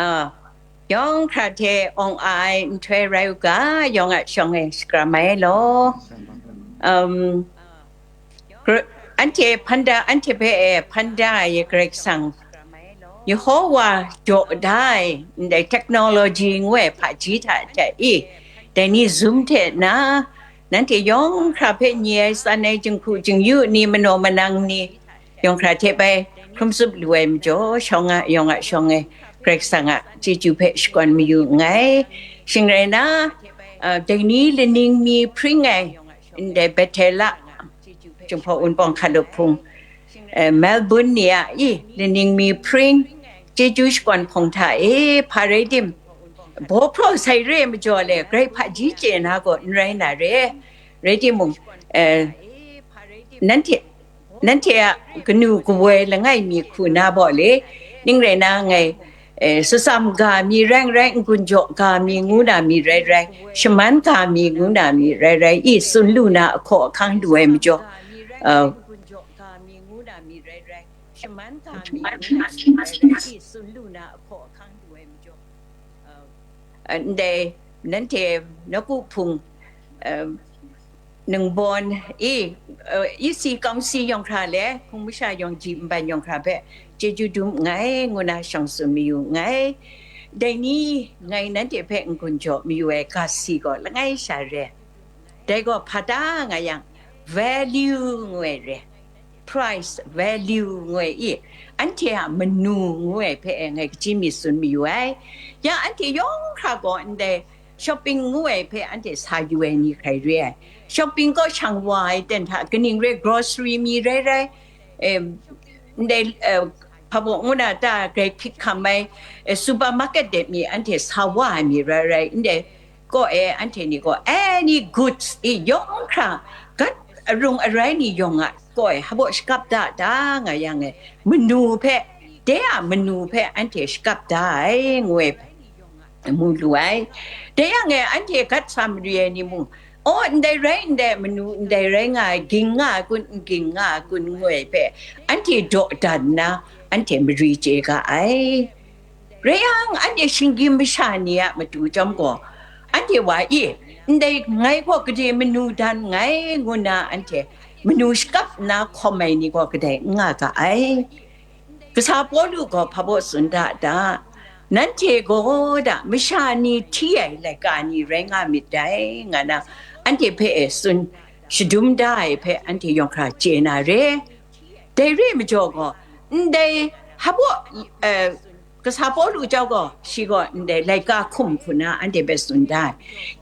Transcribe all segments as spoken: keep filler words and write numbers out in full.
Ah, yawng hkra hte awng a ai nhtoi rai u ga, yawng a shawng e shakram ai law. Um, Gr- anhte hpanda, anhte hpe e hpanda ai Karai Kasang, Yehowa jaw da ai ndai technology ngu ai hpaji hta hte i, dai ni Zoom hte na, nanhte yawng hkra hpe nye ai, tsan ai, jinghku jingyu ni, manaw manang ni, yawng hkra hte bai hkrum tsup lu ai majaw, shawng a, yawng a shawng e, Karai Kasang a chyeju hpe shakawn mayu nngai. Shing rai na, ah, dai ni laning mi hpring ai, ndai Bethela, Jinghpaw Wunpawng Hkalup Hpung, eh, Melbourne ni a i, laning mi hpring, chyeju shakawn hpawng hta e, hpa rai tim, baw hpraw sai re ai majaw le, grai hpaji chye na gaw n rai na re. Rai timung, eh, nanhte, nanhte a kanu kawoi langai mi hku na baw le, ning rai na ngai, eh, Sasam ga mi rai n rai, N-gun jaw ga mi ngu na mi rai rai, Shaman ga mi ngu na mi rai rai, i tsun lu na ahkaw ahkang lu ai majaw, uh, ndai nanhte nawku hpung, uh, ningbawn i, uh, isi kawng si yawng hkra le hpung masha yawng ji nban yawng hkra hpe chyeju dum nngai ngu na shang tsun mayu nngai. Dai ni ngai nanhte hpe N-gun jaw mayu ai ga si gaw langai sha re. Dai gaw hpa ta nga yang, value ngu ai re, price, value ngu ai i, anhte a manu ngu ai hpe e ngai kaji mi tsun mayu ai. Ya anhte yawng hkra gaw ndai shopping ngu ai hpe anhte sa yu ai ni hkrai re ai. Shopping kaw shang wa ai ten hta, kaning re grocery mi rai rai, em, ndai, eh, hpa baw ngu na ta, grai hpik hkam ai, eh, supermarket de mi anhte sa wa ai mi rai rai, ndai kaw e anhte ni gaw any goods i yawng hkra, gat arung arai ni yawng a kaw e hpa baw shakap da ta nga yang e, manu hpe, de a manu hpe anhte shakap da ai, ngu ai mu lu ai. Dai yang e, anhte gat sa mari ai ni mung, "Aw, ndai rai ndai, manu ndai rai nga ai, ging nga ai kun, n ging nga ai kun," ngu ai hpe, anhte daw dan nna, anhte mari chye ga ai. Rai yang, anhte shinggyim masha ni a matu chyawm gaw, anhte wa i, "Ndai ngai gaw gade manu dan nngai," ngu nna anhte manu shakap nna hkawm ai ni gaw kadai n nga ga ai. Kasa Pawlu gaw hpa baw tsun da da, nanhte gaw da masha ni hti ai laika ni rai nga myit dai, nga na anhte hpe e tsun shadum da ai hpe anhte yawng hkra chye na re. Dai re ai majaw gaw, ndai hpa baw, eh, Kasa Pawlu jau gaw, shi gaw ndai laika hkum hku na anhte hpe tsun da ai.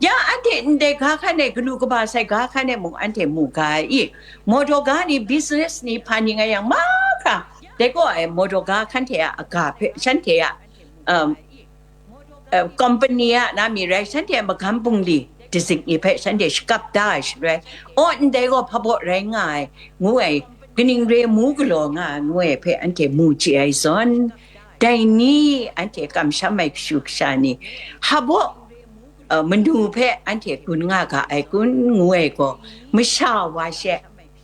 Ya anhte ndai ga hkan e, galu kaba sai ga hkan e mung anhte mu ga ai i, mawdaw ga ni, business ni, hpa ni nga yang mahkra, dai gaw ai mawdaw ga hkan hte a aga hpe shanhte a, um, uh, company a na mi rai, shanhte a magam bungli dazik ni hpe shanhte shakap da ai shaloi, "Aw, ndai gaw hpa baw rai nga ai," ngu ai, kaning re mu galaw nga ai, ngu ai hpe anhte mu chye ai zawn, dai ni anhte kamsham ai kashu kasha ni, hpa baw, uh, manu hpe anhte gun nga ga ai kun, ngu ai gaw, masha wa she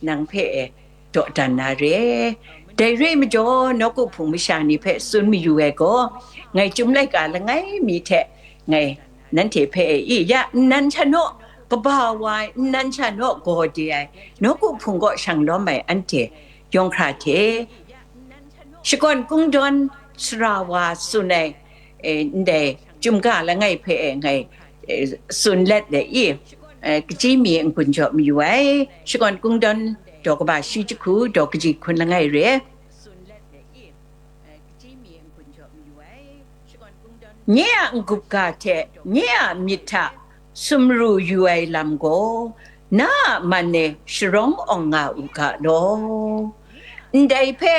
nang hpe e daw dan na re. Dai re ai majaw, nawku hpung masha ni hpe tsun mayu ai gaw, ngai chyum laika langai mi hte ngai nanhte hpe e i, ya nnan sha naw, kaba wa ai, nnan sha naw gaw de ai, nawku hpung kaw shang lawm ai anhte yawng hkra hte, shakawn kungdawn sara wa tsun ai, eh, ndai chyum ga langai hpe e ngai, eh, tsun let le i, eh, kaji mi n-gun jaw mayu ai, shakawn kungdawn daw kaba shi jahku, daw kaji hkun langai re. Nye a n-gup ga hte nye a myit hta sumru yu ai lam gaw, na a man e sharawng awng nga u ga law. Ndai hpe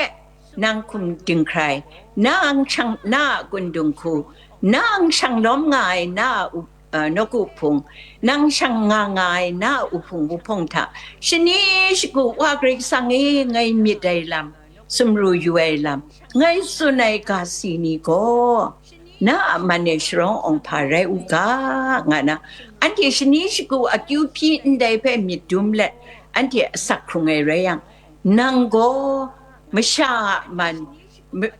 nang hkum dinghkrai, nang shang, na a kundung hku, nang shang lawm nga ai na a up, uh, nawku hpung, nang shang nga nga ai na a uhpung wuhpawng hta, shani shagu Wa Karai Kasang e ngai myit ai lam, sumru yu ai lam, ngai tsun ai ga si ni gaw, na a man e sharawng awng hpa rai u ga, nga na, anhte shani shagu akyu hpyi ndai hpe myit dum let, anhte asak hkrung ai rai yang, nang gaw masha a man, m-,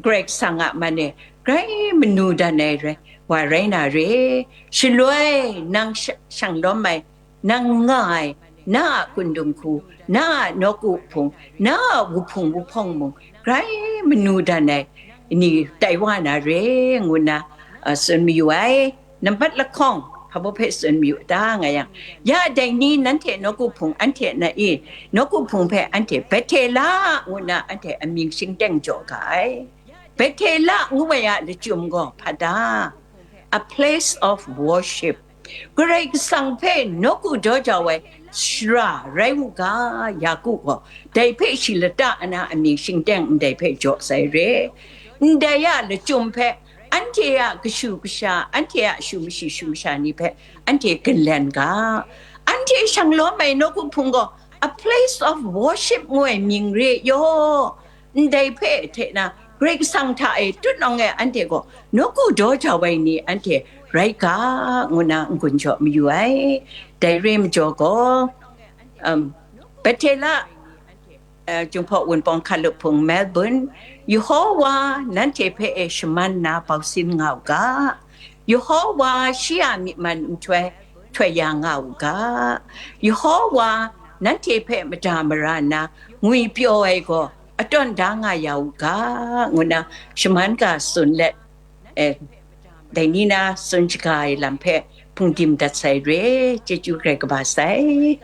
Karai Kasang a man e grai manu dan ai rai, wa rai na re. Shaloi nang sha-, shang lawm ai, nang nga ai, na a kundung hku, na a nawku hpung, na a wuhpung wuhpawng mung, grai manu dan ai ni tai wa na re, ngu nna, a, tsun mayu ai. Nambat lahkawng, hpa baw hpe tsun mayu ta nga yang, ya dai ni nanhte nawku hpung anhte na i, nawku hpung hpe anhte Bethela ngu nna anhte amying shingteng jaw ga ai. Bethela ngu ai a lachyum gaw hpa ta? A place of worship. Karai Kasang hpe nawku daw jau ai shara rai u ga, Yaku gaw dai hpe shi lata ana amying shingteng ndai hpe jaw sai re. Ndai a lachyum hpe, anhte a kashu kasha, anhte a shu mashi shu masha ni hpe anhte galen ga. Anhte shang lawm ai nawku hpung gaw a place of worship ngu ai mying re yaw. Ndai hpe hte na, Karai Kasang hta e tutnawng e anhte gaw nawku daw jau ai ni anhte rai ga, ngu na n-gun jaw mayu ai. Dai re majaw gaw, um, Bethela, uh, Jinghpaw Wunpawng Hkalup Hpung Melbourne, Yehowa nanhte hpe e shaman na bau sin nga u ga. Yehowa shi a myi man nhtoi htoi ya nga u ga. Yehowa nanhte hpe mada mara nna ngwi pyaw ai gaw atawn da nga ya u ga, ngu na shaman ga tsun let, eh, dai ni na tsun shaga ai lam hpe hpungdim dat sai re, chyeju Karai kaba sai.